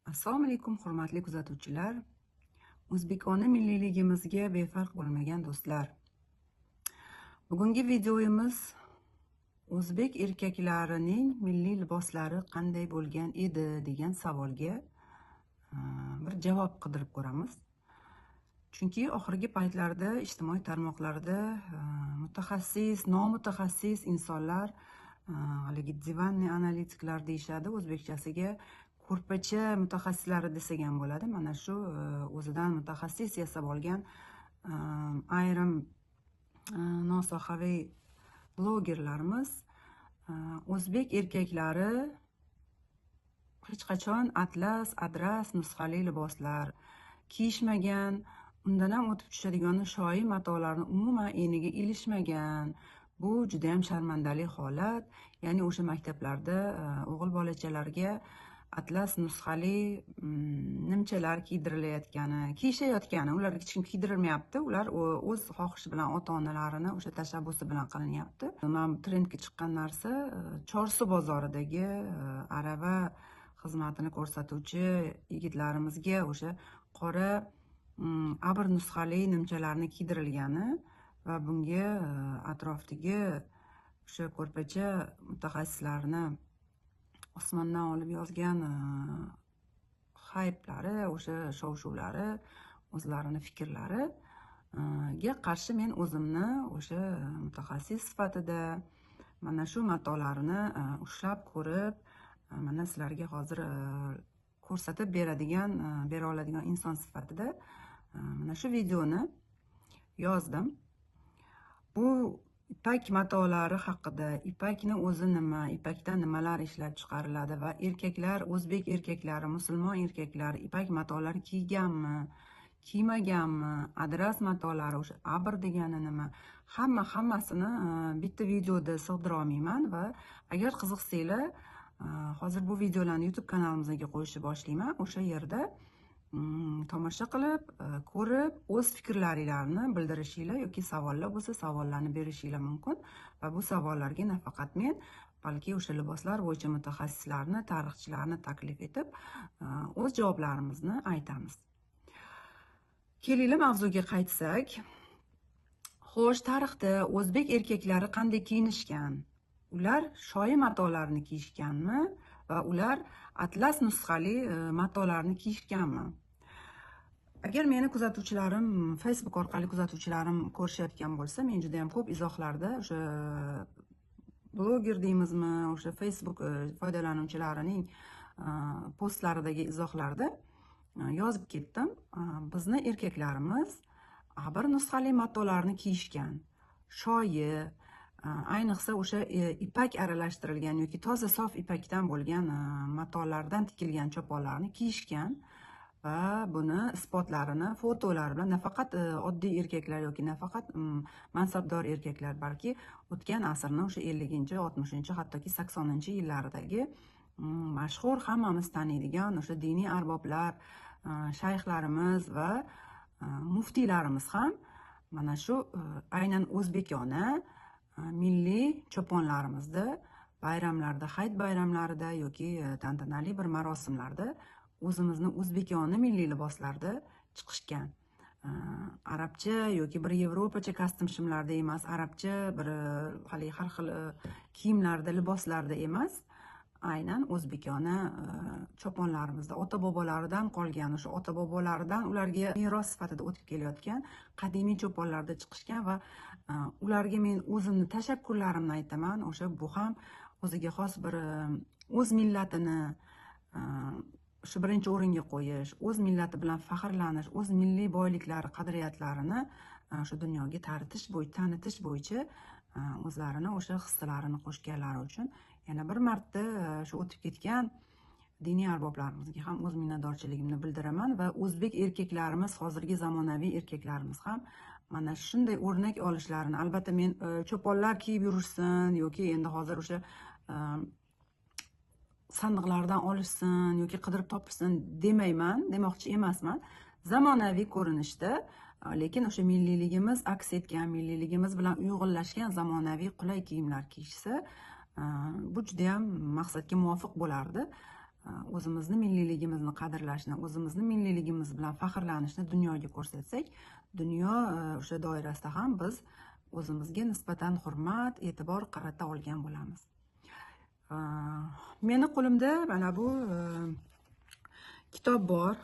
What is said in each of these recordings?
Assalomu alaykum, hurmatli kuzatuvchilar. O'zbekona milliyligimizga befarq bo'lmagan do'stlar. Bugungi videomiz o'zbek erkaklarining milliy liboslari qanday bo'lgan edi degan savolga bir javob qidirib ko'ramiz. Chunki oxirgi paytlarda ijtimoiy tarmoqlarda mutaxassis, nomutaxassis insonlar, haligi диванный analitiklar deyishadi o'zbekchasiga, ko'rpacha mutaxassislari desak ham bo'ladi. Mana shu o'zidan mutaxassis yasab olgan ayrim nosohaviy blogerlarimiz o'zbek erkaklari hech qachon atlas, adras nusxali liboslar kiyishmagan, undan ham o'tib tushadigan shoyi matolarni umuman eniga ilishmagan. Bu juda ham sharmandali holat. Ya'ni o'sha maktablarda o'g'il bolachalarga atlas nusxali nimchalar kiydirilayotgani, kiyishayotgani, ularga hech kim kiydirilmayapti, ular o'z xohishi bilan, ota-onalarini o'sha tashabbusi bilan qilinyapti. Mana bu trendga chiqqan narsa, Chorsu bozoridagi arava xizmatini ko'rsatuvchi yigitlarimizga o'sha qora abr nusxali nimchalarni kiydirilgani va bunga atrofdagi o'sha ko'rpacha mutaxassislarini osmondan olib yozgan hayplari, o'sha shov-shuvlari, o'zlarini fikrlariga qarshi men o'zimni o'sha mutaxassis sifatida mana shu matolarni ushlab ko'rib, mana sizlarga hozir ko'rsatib beradigan, bera oladigan inson sifatida mana shu videoni yozdim. Bu ipak matolari haqida, ipakni o'zi nima, ipakdan nimalar ishlab chiqariladi va erkaklar, o'zbek erkaklari, musulmon erkaklari ipak matolar kiyganmi, kiymaganmi, adras matolari, o'sha abr degani nima, hammasini bitta videoda sig'dira olmayman va agar qiziqsanglar, hozir bu videolarni YouTube kanalimizga qo'yishni boshlayman. O'sha yerda tomosha qilib, ko'rib, o'z fikrlaringlarni bildirishinglar yoki savollar bo'lsa, savollarni berishinglar mumkin va bu savollarga nafaqat men, balki o'sha liboslar bo'yicha mutaxassislarni, tarixchilarni taklif etib, o'z javoblarimizni aytamiz. Kelinglar, mavzuga qaytsak. Xo'sh, tarixda o'zbek erkaklari qanday kiyinishgan? Ular shoyi matolarni kiyishganmi va ular atlas nusxali matolarni kiyishganmi? Agar meni kuzatuvchilarim, Facebook orqali kuzatuvchilarim ko'rishayotgan bo'lsa, men juda ham ko'p izohlarda o'sha bloger deymizmi, o'sha Facebook foydalanuvchilarining postlaridagi izohlarda yozib ketdim. Bizni erkaklarimiz abr nusxali matolarni kiyishgan. Shoyi, ayniqsa o'sha ipak aralashtirilgan yoki toza sof ipakdan bo'lgan matolardan tikilgan choponlarni kiyishgan va buni isbotlarini fotolar bilan nafaqat oddiy erkaklar yoki nafaqat mansabdor erkaklar, balki o'tgan asrni o'sha 50-, 60-, hattoki 80- yillaridagi mashhur, hammamiz taniydigan o'sha diniy arboblar, shayxlarimiz va muftiylarimiz ham mana shu aynan o'zbekona milliy choponlarimizda bayramlarda, hayit bayramlarida yoki tantanali bir marosimlarda o'zimizni o'zbekona milliy liboslarda chiqishgan. Arabcha yoki bir yevropacha kostyum shimlarda emas, arabcha bir haligi har xil kiyimlarda, liboslarda emas, aynan o'zbekona choponlarimizda ota-bobolaridan qolgan, o'sha ota-bobolaridan ularga meros sifatida o'tib kelayotgan qadimiy choponlarda chiqishgan va ularga men o'zimni tashakkurlarimni aytaman. O'sha bu ham o'ziga xos bir o'z millatini shu birinchi o'ringa qo'yish, o'z millati bilan faxrlanish, o'z milliy boyliklari, qadriyatlarini shu dunyoga tanitish bo'yicha o'zlarini o'sha hissalarini qo'shganlari uchun yana bir marta shu o'tib ketgan diniy arboblarimizga ham o'z minnatdorchiligimni bildiraman va o'zbek erkaklarimiz, hozirgi zamonaviy erkaklarimiz ham mana shunday o'rnak olishlarini, albatta men choponlar kiyib yurishsin yoki endi hozir o'sha sandiqlardan olishsin yoki qidirib topishsin demayman, demoqchi emasman. Zamonaviy ko'rinishda, lekin o'sha milliyligimiz aks etgan, milliyligimiz bilan uyg'unlashgan zamonaviy qulay kiyimlar kiyishsa, bu juda ham maqsadga muvofiq bo'lardi. o'zimizni milliyligimizni qadrlashni, o'zimizni milliyligimiz bilan faxrlanishni dunyoga ko'rsatsak, dunyo o'sha doirasida ham biz o'zimizga nisbatan hurmat, e'tibor qarata olgan bo'lamiz. Meni qo'limda mana bu kitob bor.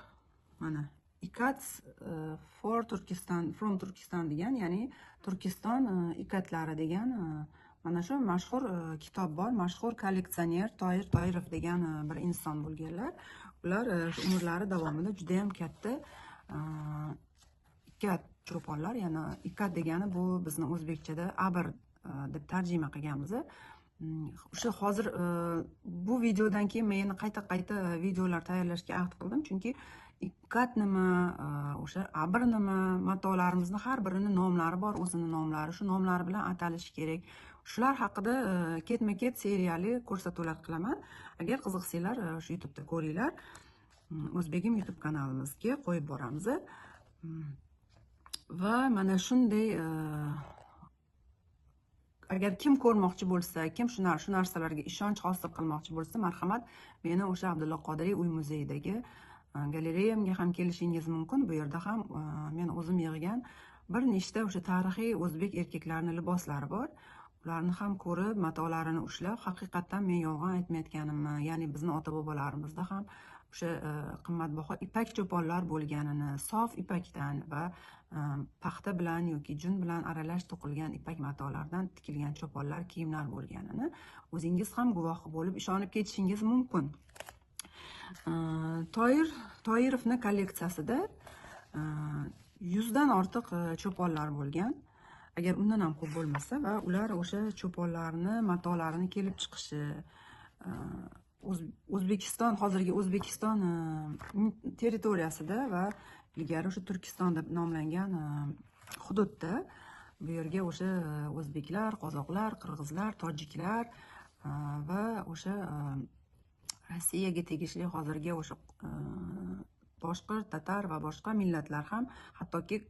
Mana Ikats for Turkistan, from Turkistan degan, ya'ni Turkiston ikatlari degan mana shu mashhur kitob bor. Mashhur kolleksioner Toir Toirov degan bir inson bo'lganlar. Ular umrlari davomida juda ham katta ikat cho'ponlar, ya'ni ikat degani bu bizni o'zbekchada abr deb tarjima qilganmiz. O'sha hozir bu videodan keyin men yana qayta-qayta videolar tayyorlashga ahd qildim, chunki ikat nima, o'sha abr nima, matolarimizni har birini nomlari bor, o'zini nomlari, shu nomlari bilan atalishi kerak. Shular haqida ketma-ket seriyali ko'rsatuvlar qilaman. Agar qiziqsanglar, shu YouTube'da ko'ringlar. O'zbegim YouTube kanalimizga qo'yib boramiz. Va mana shunday agar kim ko'rmoqchi bo'lsa, kim shu narsalarga ishonch hosil qilmoqchi bo'lsa, marhamat, meni o'sha Abdulla Qodiriy uy muzeyidagi galereyamga ham kelishingiz mumkin. Bu yerda ham men o'zim yig'gan bir nechta o'sha tarixiy o'zbek erkaklarining liboslari bor. Ularni ham ko'rib, matolarini ushlab, haqiqatdan men yolg'on aytmayotganimni, ya'ni bizni ota-bobolarimizda ham o'sha qimmatbaho ipak cho'ponlar bo'lganini, sof ipakdan va paxta bilan yoki jun bilan aralash to'qilgan ipak matolardan tikilgan cho'ponlar, kiyimlar bo'lganini o'zingiz ham guvohi bo'lib ishonib ketishingiz mumkin. Toirovning kolleksiyasida 100 dan ortiq cho'ponlar bo'lgan. Agar undan ham ko'p bo'lmasa, va ular o'sha cho'ponlarni, matolarini kelib chiqishi, O'zbekiston, hozirgi O'zbekiston territoriyasida va ilgari o'sha Turkiston deb nomlangan hududda bu yerga o'sha o'zbeklar, qozoqlar, qirg'izlar, tojiklar va o'sha Rossiyaga tegishli hozirgi o'sha boshqir, tatar va boshqa millatlar ham, hattoki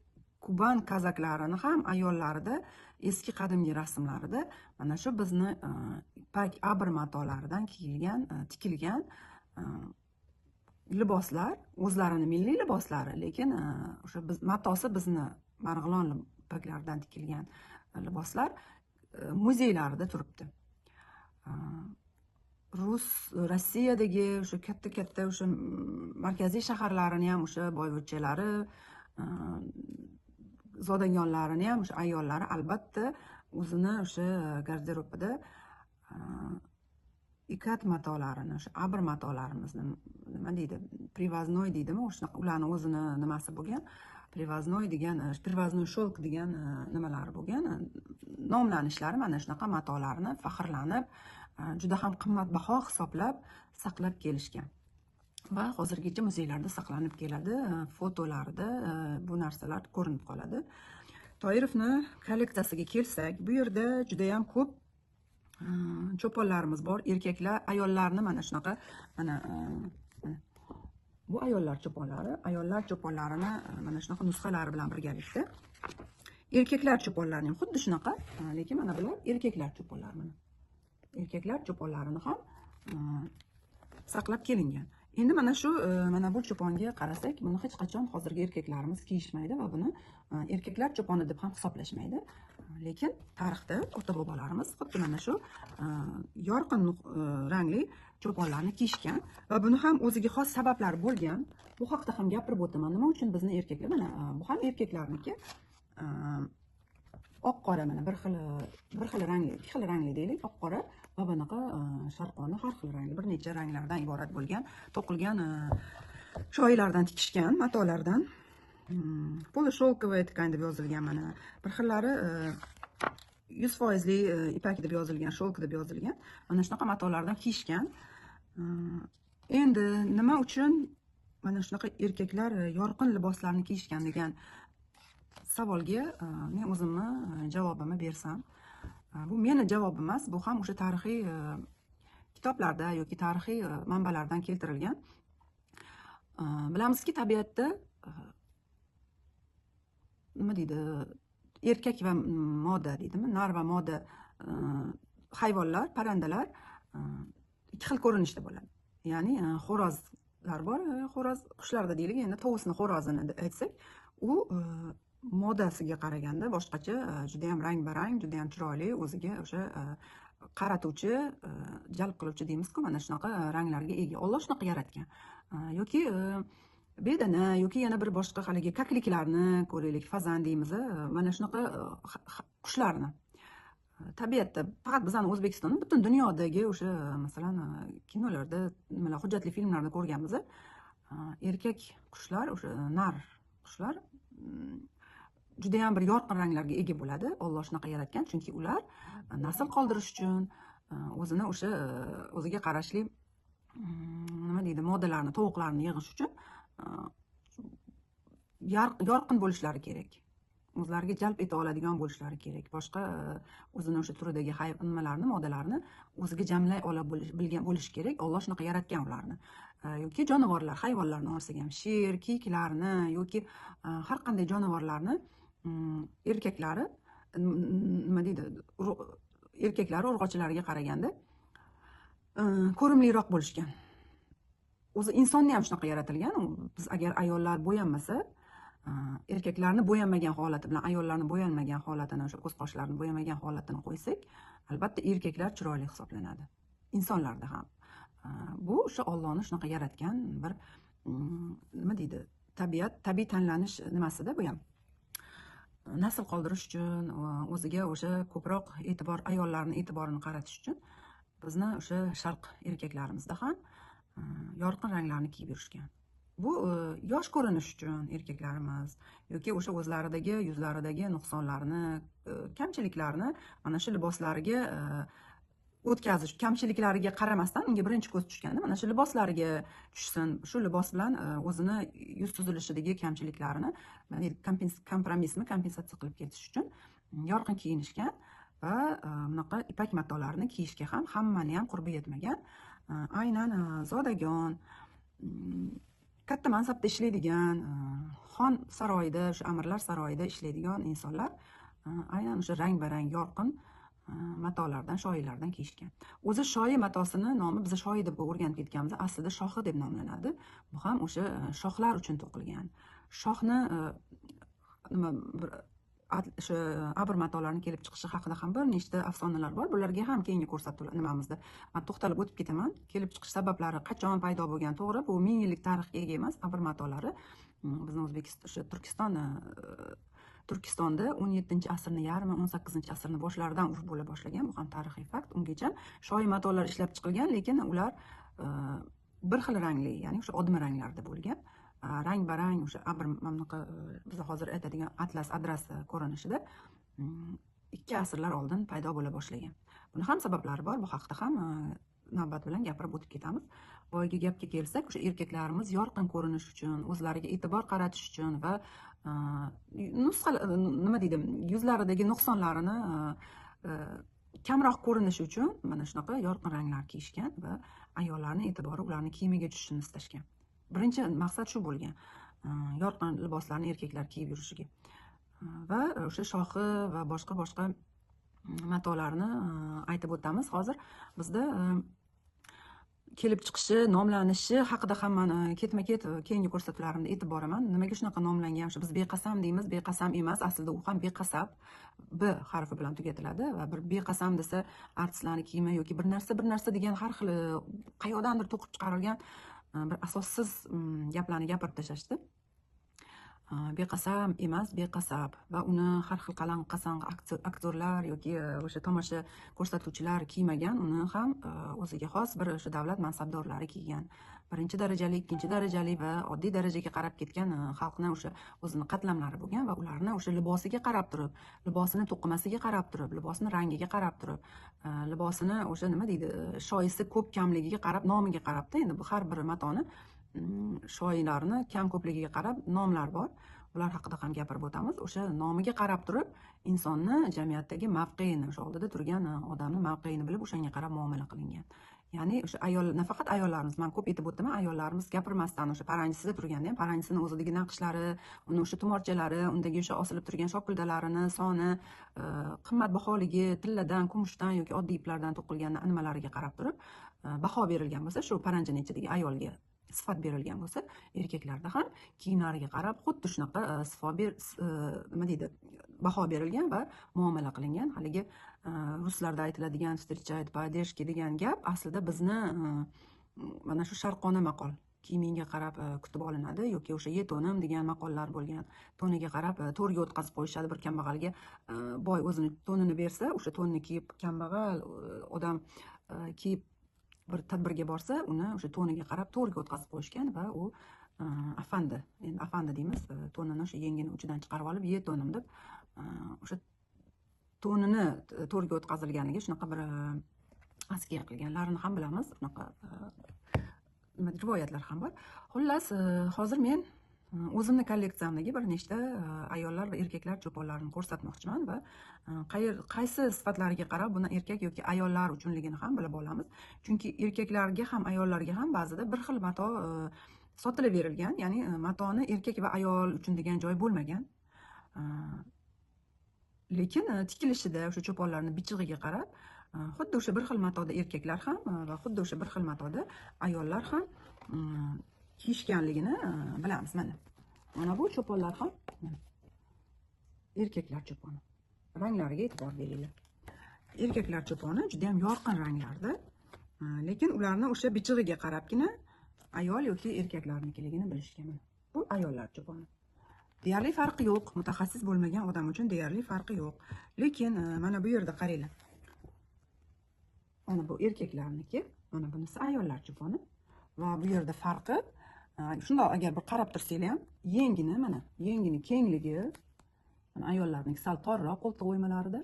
Kuban kazaklarini ham ayollarida eski qadimgi rasmlarida mana shu bizni ipak abr matolaridan kiyilgan, tikilgan liboslar, o'zlarini milliy liboslari, lekin o'sha biz matosi bizni Marg'ilon ipaklaridan tikilgan liboslar muzeylarida turibdi. Rossiyadagi o'sha katta-katta o'sha markaziy shaharlarini ham o'sha boyvuchalari, zodagonlarini ham o'sha ayollari albatta o'zini o'sha garderobida ikat matolarini, o'sha abr matolarimizni nima deydi, privaznoy deydimi, o'sha ularni o'zini nimasi bo'lgan, privaznoy degan, privaznoy sholk degan nimalari bo'lgan, nomlanishlari mana shunaqa matolarni faxrlanib, juda ham qimmatbaho hisoblab saqlab kelishgan va hozirgacha muzeylarda saqlanib keladi, fotolarda bu narsalar ko'rinib qoladi. Toirovni kolleksiyasiga kelsak, bu yerda juda ham ko'p cho'ponlarimiz bor. Erkaklar, ayollarni mana shunaqa, mana bu ayollar cho'ponlari, ayollar cho'ponlarini mana shunaqa nusxalari bilan birgalikda. Erkaklar cho'ponlarini ham xuddi shunaqa, lekin mana bular erkaklar cho'ponlari, mana. Erkaklar cho'ponlarini ham saqlab kelingan. Endi mana shu mana bu cho'ponga qarasak, buni hech qachon hozirgi erkaklarimiz kiyishmaydi va buni erkaklar cho'poni deb ham hisoblashmaydi. Lekin tarixda ota-bobolarimiz xuddi mana shu yorqin rangli cho'ponlarni kiyishgan va buni ham o'ziga xos sabablari bo'lgan. Bu haqda ham gapirib o'taman. Nima uchun bizni erkaklar, mana bu ham erkaklarniki oq qora, mana bir xil rangli, ikki xil rangli deylik, oq qora va bunaqa sharqona har xil rangli, bir necha ranglardan iborat bo'lgan, to'qilgan shoyilardan tikishgan matolardan. Полушелковая ткань deb yozilgan, mana bir xillari 100% ipak deb yozilgan, sholk deb yozilgan. Mana shunaqa matolardan kiyishgan. Endi nima uchun mana shunaqa erkaklar yorqin liboslarni kiyishgan degan savolga men o'zimni javobimni bersam, bu meni javobim emas, bu ham o'sha tarixiy kitoblarda yoki tarixiy manbalardan keltirilgan. Bilamizki, tabiatda nima deydi, erkak va moda deydimi, nar va moda hayvonlar, parrandalar ikki xil ko'rinishda bo'ladi. Ya'ni xo'rozlar bor, xo'roz qushlarda deylik, endi tovusni xo'rozini aytsak, u modasiga qaraganda boshqacha, juda ham rang-barang, juda ham chiroyli, o'ziga o'sha qaratuvchi, jalb qiluvchi deymizku, mana shunaqa ranglarga ega. Alloh shunaqa yaratgan. Yoki bedana yoki yana bir boshqa haligi kakliklarni ko'raylik, fazan deymiz, mana shunaqa qushlarni. Tabiatda faqat bizani O'zbekistonda, butun dunyodagi o'sha masalan kinolarda, nimalar, hujjatli filmlarda ko'rganmiz, erkak qushlar, o'sha nar qushlar juda ham bir yorqin ranglarga ega bo'ladi. Alloh shunaqa yaratgan, chunki ular nasl qoldirish uchun o'zini o'sha o'ziga qarashli nima deydi, modalarni, tovuqlarni yig'ish uchun yorqin bo'lishlari kerak. O'zlariga jalb eta oladigan bo'lishlari kerak. Boshqa o'zini o'sha turidagi nimalarni, modalarni o'ziga jamlay ola bilgan bo'lishi kerak. Alloh shunaqa yaratgan ularni. Yoki jonivorlar, hayvonlarni olsak ham, sher, kiyiklarni yoki har qanday jonivorlarni erkaklari nima deydi, erkaklari urg'ochilariga qaraganda ko'rimliroq bo'lishgan. O'zi insonni ham shunaqa yaratilgan. Biz agar ayollar bo'yanmasa, erkaklarni bo'yanmagan holati bilan ayollarni bo'yanmagan holatini, o'sha ko'z qoshlarini bo'yamagan holatini qo'ysak, albatta erkaklar chiroyli hisoblanadi. Insonlarda ham. Bu o'sha Allohni shunaqa yaratgan bir nima deydi, tabiat, tabiiy tanlanish nimasida bu ham. Nasl qoldirish uchun, o'ziga o'sha ko'proq e'tibor, ayollarning e'tiborini qaratish uchun bizni o'sha sharq erkaklarimizda ham yorqin ranglarni kiyib yurishgan. Bu yosh ko'rinish uchun erkaklarimiz yoki o'sha o'zlaridagi, yuzlaridagi nuqsonlarni, kamchiliklarni mana shu liboslariga o'tkazish, kamchiliklariga qaramasdan unga birinchi ko'z tushganda mana shu liboslariga tushsin, shu libos bilan o'zini yuz tuzilishidagi kamchiliklarini kompromissmi, kompensatsiya qilib ketish uchun yorqin kiyinishgan va bunaqa ipak matolarni kiyishga ham hammani ham qurbi yetmagan. Aynan zodagon, katta mansabda ishlaydigan, xon saroyida, o'sha amirlar saroyida ishlaydigan insonlar aynan o'sha rang-barang yorqin matolardan, shoyilardan kiyishgan. O'zi shoyi matosini nomi biz shoyi deb o'rganib ketganmiz, aslida shohi deb nomlanadi. Bu ham o'sha shohlar uchun to'qilgan. Shohni nima bir o'sha abr matolarning kelib chiqishi haqida ham bir nechta afsonalar bor. Bularga ham keyingi ko'rsatuvlar nimamizda men to'xtalib o'tib ketaman. Kelib chiqish sabablari qachon paydo bo'lgan, to'g'ri, bu 1000 yillik tarixga ega emas. Abr matolari bizni O'zbekiston, o'sha Turkistonda 17-asrning yarmi, 18-asrning boshlaridan urf bo'la boshlagan. Bu ham tarixiy fakt. Ungacha shoyi matolar ishlab chiqilgan, lekin ular bir xil rangli, ya'ni o'sha odmi ranglarda bo'lgan. Rang-barang o'sha abr mana bunaqa biz hozir aytadigan atlas, adras ko'rinishida 2 asrlar oldin paydo bo'la boshlagan. Buni ham sabablari bor, bu haqda ham navbat bilan gapirib o'tib ketamiz. Boyagi gapga kelsak, o'sha erkaklarimiz yorqin ko'rinish uchun, o'zlariga e'tibor qaratish uchun va nusxa nima deydi, yuzlaridagi nuqsonlarini kamroq ko'rinishi uchun mana shunaqa yorqin ranglar kiyishgan va ayollarning e'tibori ularning kiyimiga tushishini istashgan. Birinchi maqsad shu bo'lgan, yorqin liboslarni erkaklar kiyib yurishiga va o'sha shoxi va boshqa matolarni aytib o'tamiz. Hozir bizda kelib chiqishi, nomlanishi haqida ham men ketma-ket keyingi ko'rsatuvlarimda aytib boraman. Nimaga shunaqa nomlangan? O'sha biz beqasam deymiz, beqasam emas, aslida u ham beqasab, B harfi bilan tugatiladi va bir beqasam desa artistlarning kiyimi yoki bir narsa, bir narsa degan har xil qayoqdandir to'qib chiqarilgan bir asossiz gaplarni gapirib tashlashdi. Beqasam emas, beqasab va uni har xil qalan qasan aktyorlar yoki o'sha tomosha ko'rsatuvchilar kiymagan, uni ham o'ziga xos bir o'sha davlat mansabdorlari kiygan. Birinchi darajali, ikkinchi darajali va oddiy darajaga qarab ketgan xalqni o'sha o'zini qatlamlari bo'lgan va ularni o'sha libosiga qarab turib, libosini to'qimasiga qarab turib, libosini rangiga qarab turib, libosini o'sha nima deydi, shoyisi ko'p kamligiga qarab, nomiga qarabda, endi bu har bir matoni shoyilarni kam ko'pligiga qarab nomlar bor. Ular haqida ham gapirib o'tamiz. O'sha nomiga qarab turib insonni jamiyatdagi mavqeini, o'sha oldida turgan odamning mavqeini bilib, o'shanga qarab muomala qilingan. Ya'ni o'sha ayol, nafaqat ayollarimiz, men ko'p aytib o'taman, ayollarimiz gapirmasdan o'sha paranjisida turganda ham paranjisini o'zidagi naqshlari, uni o'sha tumorchalari, undagi o'sha osilib turgan shokildalarini soni, qimmatbaholigi, tilladan, kumushdan yoki oddiy iplardan to'qilgan nimalariga qarab turib, baho berilgan bo'lsa, shu paranjini ichidagi ayolga sifat berilgan bo'lsa, erkaklarda ham kiyimlariga qarab xuddi shunaqa nima deydi, baho berilgan va muomala qilingan. Haligi ruslarda aytiladigan встречают по одежке degan gap aslida bizni mana shu sharqona maqol. Kiyimingga qarab kutib olinadi yoki o'sha "ye to'nim" degan maqollar bo'lgan. To'niga qarab to'rga o'tkazib qo'yishadi. Bir kambag'alga boy o'zini to'nini bersa, o'sha to'nni kiyib kambag'al odam kiyib bir tadbirga borsa, uni o'sha to'niga qarab to'rga o'tkazib qo'yishgan va u afandi, endi afandi deymiz, to'nini o'sha yengini uchidan chiqarib olib, "ye to'nim" deb o'sha to'nini to'rga o'tkazilganiga shunaqa bir askiya qilganlarini ham bilamiz. Shunaqa nima rivoyatlar ham bor. Xullas, hozir men o'zimni kolleksiyamdagi bir nechta ayollar va erkaklar cho'ponlarini ko'rsatmoqchiman va qaysi sifatlariga qarab buni erkak yoki ayollar uchunligini ham bilib olamiz. Chunki erkaklarga ham, ayollarga ham ba'zida bir xil mato sotilaverilgan, ya'ni matoni erkak va ayol uchun degan joy bo'lmagan. Lekin tikilishida o'sha cho'ponlarni bichig'iga qarab xuddi o'sha bir xil matoda erkaklar ham va xuddi o'sha bir xil matoda ayollar ham kiyishganligini bilamiz. Mana bu cho'ponlar ham erkaklar cho'poni. Ranglariga e'tibor beringlar. Erkaklar cho'poni juda ham yorqin ranglarda, lekin ularni o'sha bichig'iga qarabgina ayol yoki erkaklarnikiligini bilishgan. Bu ayollar cho'poni. Deyarli farqi yo'q. Mutaxassis bo'lmagan odam uchun deyarli farqi yo'q. Lekin mana bu yerda qaranglar. Mana bu erkaklarniki, mana bunisi ayollar cho'poni. Va bu yerda farqi shundoq, agar bir qarab tursanglar ham, yengini, mana yengini kengligi, mana ayollarniki sal torroq qo'ltiq o'ymalarida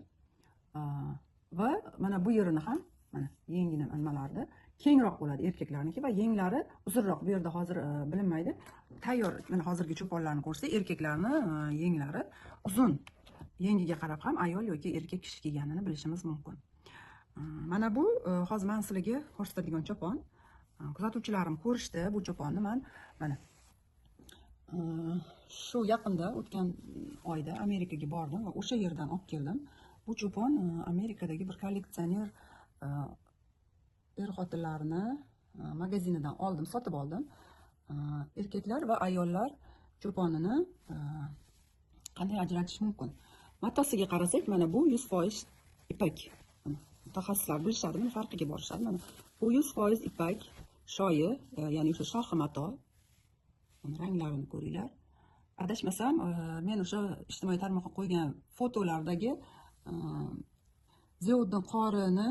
va mana bu yerini ham, mana yengini nimalarida kengroq bo'ladi erkaklarniki va yenglari uzunroq. Bu yerda hozir bilinmaydi. Tayyor mana hozirgi cho'ponlarni ko'rsak, erkaklarni yenglari uzun. Yengiga qarab ham ayol yoki erkak kishi kiyganini bilishimiz mumkin. Mana bu hozir men sizlarga ko'rsatadigan cho'pon. Kuzatuvchilarim ko'rishdi bu cho'ponni. Men mana shu yaqinda o'tgan oyda Amerikaga bordim va o'sha yerdan olib keldim. Bu cho'pon Amerikadagi bir kolleksioner er-xotinlarni magazinidan oldim, sotib oldim. Erkaklar va ayollar cho'ponini qanday ajratish mumkin? Matosiga qarasak, mana bu 100% ipak. Mutaxassislar bilishadi, buni farqiga borishadi. Mana bu 100% ipak shoyi, ya'ni o'sha shohi mato. Ranglarini ko'ringlar. Adashmasam, men o'sha ijtimoiy tarmoqqa qo'ygan fotolardagi Ziyoddin Qorini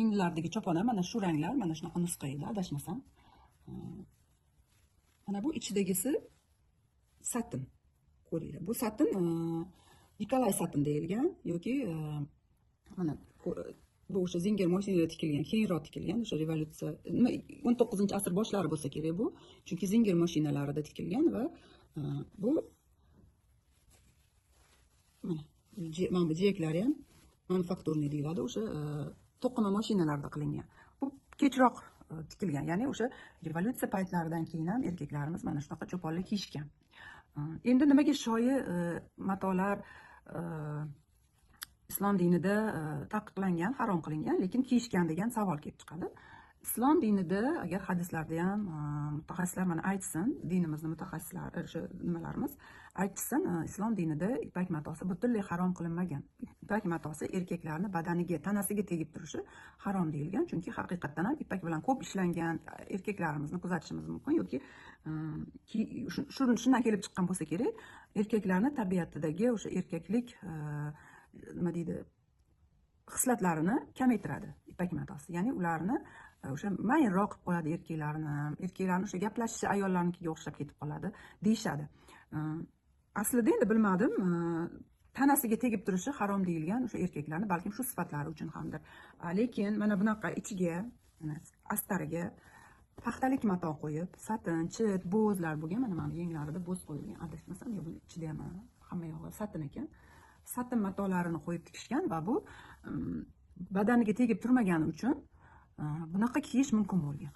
englardagi chopon ham mana shu ranglar, mana shunaqa nusxa edi, adashmasam. Mana bu ichidagisi satin. Ko'ringlar. Bu satin Nikolay satin deyilgan yoki mana bu o'sha Zinger mashinada tikilgan, keyinroq tikilgan, o'sha revolyutsiya 19-asr boshlari bo'lsa kerak bu. Chunki Zinger mashinalarida tikilgan va bu mana bu jiyaklari ham manufakturniy deyiladi, o'sha to'qima mashinalarda qilingan. Bu kechroq tikilgan, ya'ni o'sha revolyutsiya paytlaridan keyin ham erkaklarimiz mana shunaqa cho'ponlar kiyishgan. Endi nimaga shoyi matolar islom dinida taqiqlangan, harom qilingan, lekin kiyishgan degan savol kelib chiqadi. Islom dinida, agar hadislarda ham mutaxassislar mana aytsin, dinimizni mutaxassislari, o'sha nimalarimiz aytsin, islom dinida ipak matosi butunlay harom qilinmagan. Ipak matosi erkaklarni badaniga, tanasiga tegib turishi harom deyilgan, chunki haqiqatdan ham ipak bilan ko'p ishlangan erkaklarimizni kuzatishimiz mumkin yoki shundan kelib chiqqan bo'lsa kerak, erkaklarni tabiatidagi o'sha erkaklik nima deydi, xislatlarini kamaytiradi ipak matosi. Ya'ni ularni o'sha mayinroq qilib qo'yadi erkaklarni, erkaklarni o'sha gaplashishi ayollarnikiga o'xshab ketib qoladi deyishadi. Aslida endi bilmadim, tanasiga tegib turishi harom deyilgan o'sha erkaklarni balkim shu sifatlari uchun hamdir. Lekin mana bunaqa ichiga, mana astariga paxtalik mato qo'yib, satin, chit, bo'zlar bo'lgan, mana yenglarida bo'z qo'yilgan, adashmasam, yo buni ichida ham hamma yog'i satin ekan. Satin matolarini qo'yib tikishgan va bu badaniga tegib turmagani uchun bunaqa kiyish mumkin bo'lgan.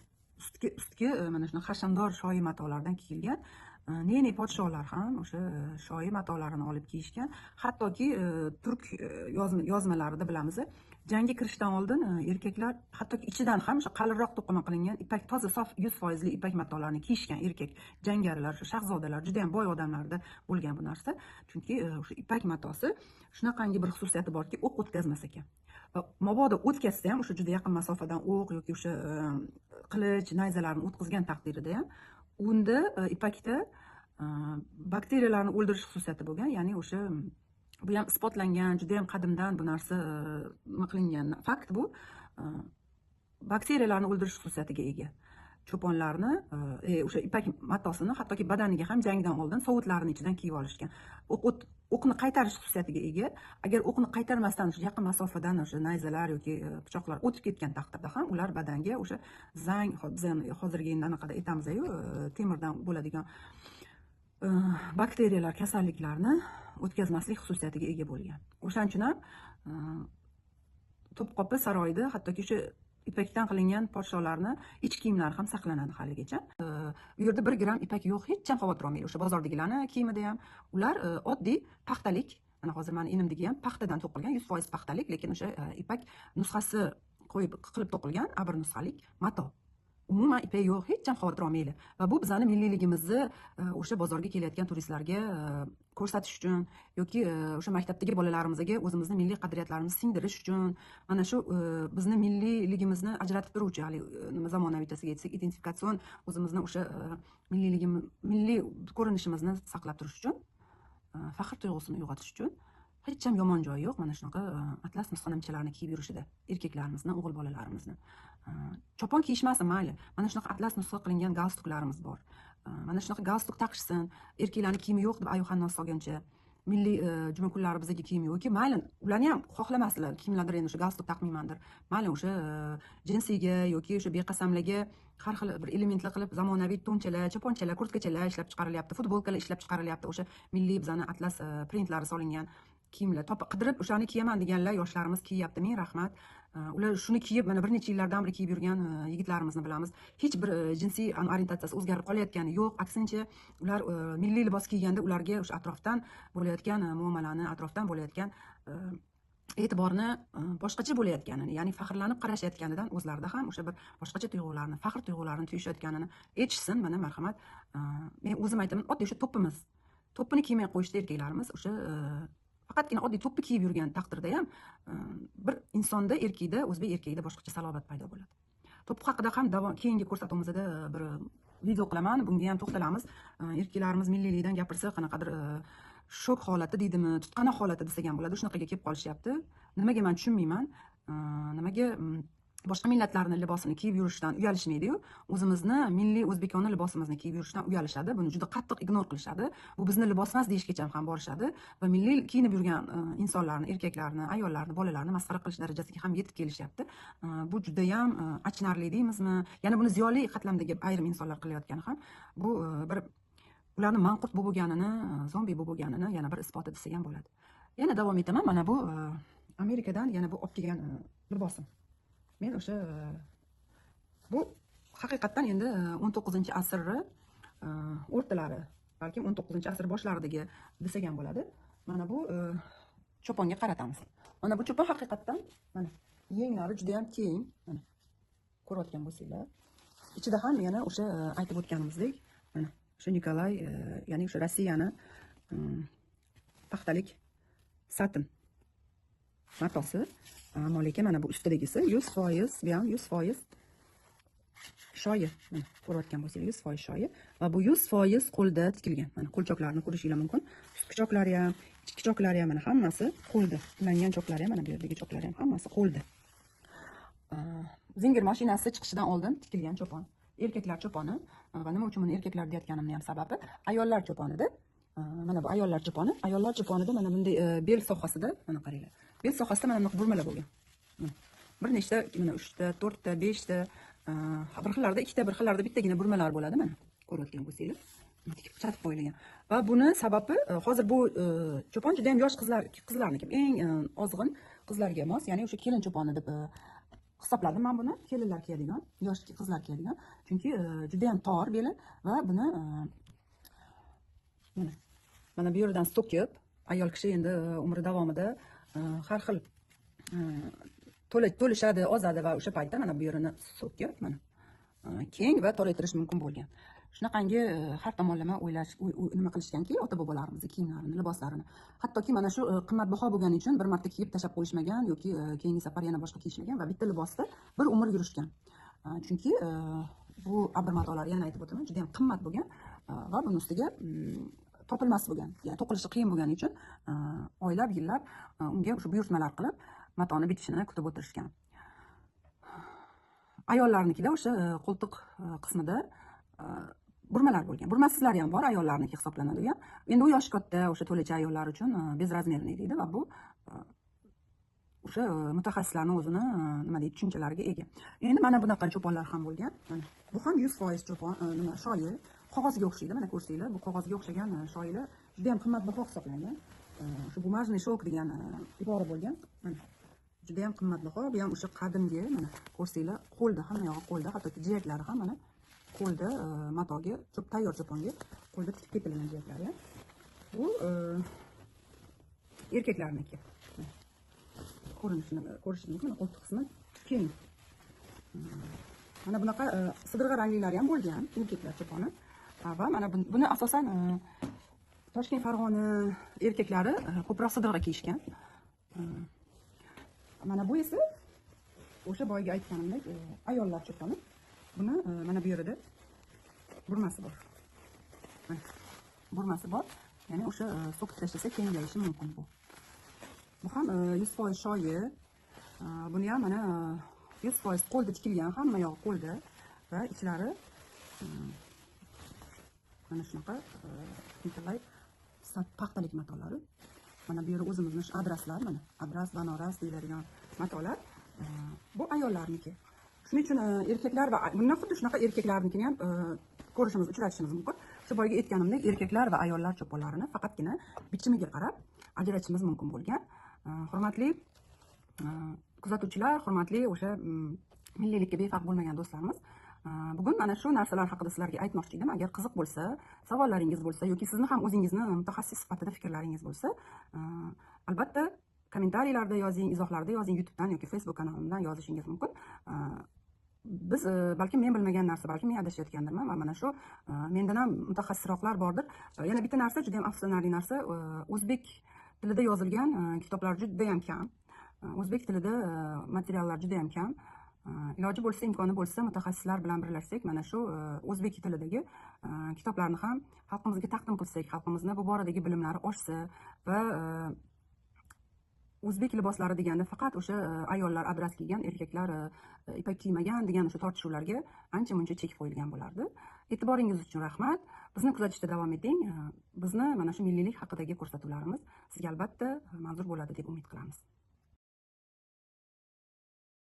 Ustki mana shunaqa hashamdor shoyi matolardan kiyilgan Ne podsholar ham o'sha shoyi matolarini olib kiyishgan. Hattoki turk yozmalarida bilamiz, jangga kirishdan oldin erkaklar hattoki ichidan ham o'sha qalinroq to'qima qilingan ipak, toza sof 100% ipak matolarni kiyishgan erkak jangarilar, o'sha shahzodalar, juda ham boy odamlarda bo'lgan bu narsa. Chunki o'sha ipak matosi shunaqangi bir xususiyati borki, o'q o'tkazmas ekan. Va mabodo o'tkazsa ham o'sha juda yaqin masofadan o'q yoki o'sha qilich, nayzalarni o'tkazgan taqdirida ham unda ipakda bakteriyalarni o'ldirish xususiyati bo'lgan. Ya'ni o'sha bu ham isbotlangan, juda ham qadimdan bu narsa nima qilingan fakt bu. Bakteriyalarni o'ldirish xususiyatiga ega. Cho'ponlarni o'sha ipak matosini hattoki badaniga ham jangdan oldin sovutlarini ichidan kiyib olishgan. O'qni qaytarish xususiyatiga ega. Agar o'qni qaytarmasdan o'sha yaqin masofadan o'sha nayzalar yoki pichoqlar o'tib ketgan taqdirda ham ular badanga o'sha zang, biz hozirgi endi anaqada aytamiz-ku, temirdan bo'ladigan bakteriyalar, kasalliklarni o'tkazmaslik xususiyatiga ega bo'lgan. O'shaning uchun ham Topqopi saroyida hattoki o'sha ipakdan qilingan podsholarni ich kiyimlari ham saqlanadi haligacha. U yerda 1 gram ipak yo'q, hech ham xavotir olmaydi. O'sha bozordagilarni kiyimida ham ular oddiy paxtalik, mana hozir meni inimdagi ham paxtadan to'qilgan, 100% paxtalik, lekin o'sha ipak nusxasi qo'yib qilib to'qilgan abr nusxalik mato. Umuman ipak yo'q, hech ham xavotir olmaydi. Va bu bizani milliyligimizni o'sha bozorga kelayotgan turistlarga ko'rsatish uchun yoki o'sha maktabdagi bolalarimizga o'zimizni milliy qadriyatlarimizni singdirish uchun, mana shu bizni milliyligimizni ajratib turuvchi, hali nima zamonaviychasiga aytsak, identifikatsion o'zimizni o'sha milliyligimiz, milliy ko'rinishimizni saqlab turish uchun, faxr tuyg'usini uyg'otish uchun hech ham yomon joyi yo'q mana shunaqa atlas nusxanamchalarni kiyib yurishida erkaklarimizni, o'g'il bolalarimizni. Chopon kiyishmasin mayli, mana shunaqa atlas nusxa qilingan galstuklarimiz bor. Mana shunaqa galstuk taqishsin, erkaklarning kiyimi yo'q deb ayyuhannos solgancha, milliy juma kunlari bizga kiyim yo'qki, mayli, ularni ham xohlamasdilar, kimlardir endi o'sha galstuk taqmaymandir. Mayli, o'sha jinsiga yoki o'sha beqasamlarga har xil bir elementlar qilib zamonaviy to'nchalar, choponchalar, kurtkachalar ishlab chiqarilyapti, futbolkalar ishlab chiqarilyapti, o'sha milliy bizani atlas printlari solingan kiyimlar topib qidirib o'shani kiyaman deganlar yoshlarimiz kiyyapti. Ming rahmat. Ular shuni kiyib mana bir necha yillardan beri kiyib yurgan yigitlarimizni bilamiz. Hech bir jinsiy orientatsiyasi o'zgarib qolayotgani yo'q. Aksincha ular milliy libos kiyganda ularga o'sha atrofdan bo'layotgan muomalani, atrofdan bo'layotgan e'tiborni boshqacha bo'layotganini, ya'ni faxrlanib qarashayotganidan o'zlarida ham o'sha bir boshqacha tuyg'ularni, faxr tuyg'ularini tuyishayotganini aytishsin. Mana marhamat. Men o'zim aytaman, oddiy o'sha to'ppimiz. To'ppini kiymay qo'yishdi erkaklarimiz, o'sha faqatgina oddiy to'ppi kiyib yurgan taqdirda ham bir insonda, erkakda, o'zbek erkagida boshqacha salobat paydo bo'ladi. To'ppi haqida ham keyingi ko'rsatuvimizda bir video qilaman, bunga ham to'xtalamiz. Erkaklarimiz milliylikdan gapirsa qanaqadir shok holati deydimi, tutqanoq holati desak ham bo'ladi, shunaqaga kelib qolishyapti. Nimaga men tushunmayman, nimaga boshqa millatlarning libosini kiyib yurishdan uyalishmaydi-yu, o'zimizni milliy o'zbekona libosimizni kiyib yurishdan uyalishadi, buni juda qattiq ignor qilishadi. Bu bizni libos emas deyishgacha ham borishadi va milliy kiyinib yurgan insonlarni, erkaklarni, ayollarni, bolalarni masxara qilish darajasiga ham yetib kelishyapti. Bu juda ham achinarli deymizmi? Yana buni ziyoli qatlamdagi ayrim insonlar qilayotgani ham bu bir ularni manqurt bo'lib bo'lganini, zombi bo'lib bo'lganini yana bir isboti desak ham bo'ladi. Yana davom etaman. Mana bu Amerikadan yana bu olib kelgan libosim. Men o'sha bu haqiqatdan endi 19-asrni o'rtalari, balkim 19-asr boshlaridagi desak ham bo'ladi. Mana bu choponga qaratamiz. Mana bu chopon haqiqatdan mana yenglari juda ham keng, mana ko'rayotgan bo'lsanglar. Ichida ham yana o'sha aytib o'tganimizdek, mana o'sha Nikolay, ya'ni o'sha Rossiyani paxtalik satin matosi. Ammo lekin mana bu ustidagisi 100%, bu ham 100% shoyi. Mana ko'rayotgan bo'lsangiz 100% shoyi va bu 100% qo'lda tikilgan. Mana qo'lchoqlarni ko'rishingiz mumkin. Ustki choklari ham, ichki choklari ham, mana hammasi qo'lda. Ulangan choklari ham, mana bu yerdagi choklari ham hammasi qo'lda. Zinger mashinasi chiqishidan oldin tikilgan chopon. Erkaklar choponi va nima uchun buni erkaklar deyotganimning ham sababi ayollar choponida. Mana bu ayollar choponi. Ayollar choponida mana bunday bel sohasida, mana qaranglar. Bel sohasida mana bunaqa burmalar bo'lgan. Bir nechta, mana 3 ta, 4 ta, 5 ta, bir xillarda 2 ta, bir xillarda bittagina burmalar bo'ladi mana. Ko'rayotgan bo'lsangiz, tikib chatib qo'yilgan. Va buni sababi hozir bu chopon juda ham yosh qizlarniki, eng ozg'in qizlarga mos, ya'ni o'sha kelin choponi deb hisobladim men buni. Kelinlar kiyadigan, yosh qizlar kiyadigan. Chunki juda ham tor beli va buni Mana. Mana bu yerdan so'kib, ayol kishi endi umri davomida har xil to'lishadi, ozadi va o'sha paytda mana bu yerini so'kib, mana keng va toraytirish mumkin bo'lgan. Shunaqangi har tomonlama o'ylash, nima qilishganki, ota-bobolarimizni kiyimlarini, liboslarini. Hattoki mana shu qimmatbaho bo'lgani uchun bir marta kiyib tashlab qo'yishmagan yoki keyingi safar yana boshqa kiyishmagan va bitta libosda bir umr yurishgan. Chunki bu abr matolar, yana aytib o'taman, juda ham qimmat bo'lgan va buni ustiga topilmas bo'lgan, ya'ni to'qilishi qiyin bo'lgani uchun oylab, yillab unga o'sha buyurtmalar qilib, matoni bitishini kutib o'tirishgan. Ayollarnikida o'sha qo'ltiq qismida burmalar bo'lgan. Burmasizlari ham bor, ayollarniki hisoblanadi u ham. Endi u yoshi katta, o'sha to'lacha ayollar uchun безразмерный deydi va bu o'sha mutaxassislarning o'zini nima deydi, tushunchalariga ega. Endi mana bunaqa cho'ponlar ham bo'lgan. Mana bu ham 100% cho'pon, nima, shoyi, qog'ozga o'xshaydi. Mana ko'rsanglar, bu qog'ozga o'xshagan shoyilar juda ham qimmatbaho hisoblangan. O'sha бумажный шелк degan ibora bo'lgan. Mana juda ham qimmatbaho. Bu ham o'sha qadimgi, mana ko'rsanglar, qo'lda, hamma yog'i qo'lda, hattoki jiyaklari ham mana qo'lda, matoga, tayyor cho'ponga qo'lda tikib ketilgan jiyaklari ham. Bu erkaklarniki. Ko'rinishini ko'rishingiz mumkin, qo'ltiq qismi keng. Mana bunaqa sidirg'a ranglilari ham bo'lgan erkaklar cho'poni. Va mana buni asosan Toshkent, Farg'ona erkaklari ko'proq sidirg'a kiyishgan. Mana bu esa o'sha boyagi aytganimdek ayollar cho'poni. Buni mana bu yerida burmasi bor. Mana burmasi bor. Ya'ni o'sha so'kib tashlasa kengayishi mumkin bu. Bu ham 100% shoyi. Buni ham mana 100% qo'lda tikilgan, hamma yog'i qo'lda va ichlari mana shunaqa nikolay paxtalik matolari. Mana bu yerda o'zimizni shu adraslar, mana adras, banoras deyiladigan matolar. Bu ayollarniki. Shuning uchun erkaklar va bundan xuddi shunaqa erkaklarnikini ham ko'rishimiz, uchratishimiz mumkin. Shu boyagi aytganimdek, erkaklar va ayollar cho'ponlarini faqatgina bichimiga qarab ajratishimiz mumkin bo'lgan. Hurmatli kuzatuvchilar, hurmatli o'sha milliylikka befarq bo'lmagan do'stlarimiz, bugun mana shu narsalar haqida sizlarga aytmoqchi edim. Agar qiziq bo'lsa, savollaringiz bo'lsa yoki sizni ham o'zingizni mutaxassis sifatida fikrlaringiz bo'lsa, albatta kommentariylarda yozing, izohlarda yozing, YouTubedan yoki Facebook kanalimdan yozishingiz mumkin. Biz balkim men bilmagan narsa, balkim men adashayotgandirman va mana shu mendan ham mutaxassisroqlar bordir. Yana bitta narsa, juda ham afsuslanarli narsa, o'zbek tilida yozilgan kitoblar juda ham kam. O'zbek tilida materiallar juda ham kam. Iloji bo'lsa, imkoni bo'lsa, mutaxassislar bilan birlashsak, mana shu o'zbek tilidagi kitoblarni ham xalqimizga taqdim qilsak, xalqimizni bu boradagi bilimlari oshsa va o'zbek liboslari deganda faqat o'sha ayollar adras kiygan, erkaklar ipak kiymagan degan o'sha tortishuvlarga ancha-muncha chek qo'yilgan bo'lardi. E'tiboringiz uchun rahmat. Bizni kuzatishda davom eting. Bizni mana shu milliylik haqidagi ko'rsatuvlarimiz sizga albatta manzur bo'ladi deb umid qilamiz.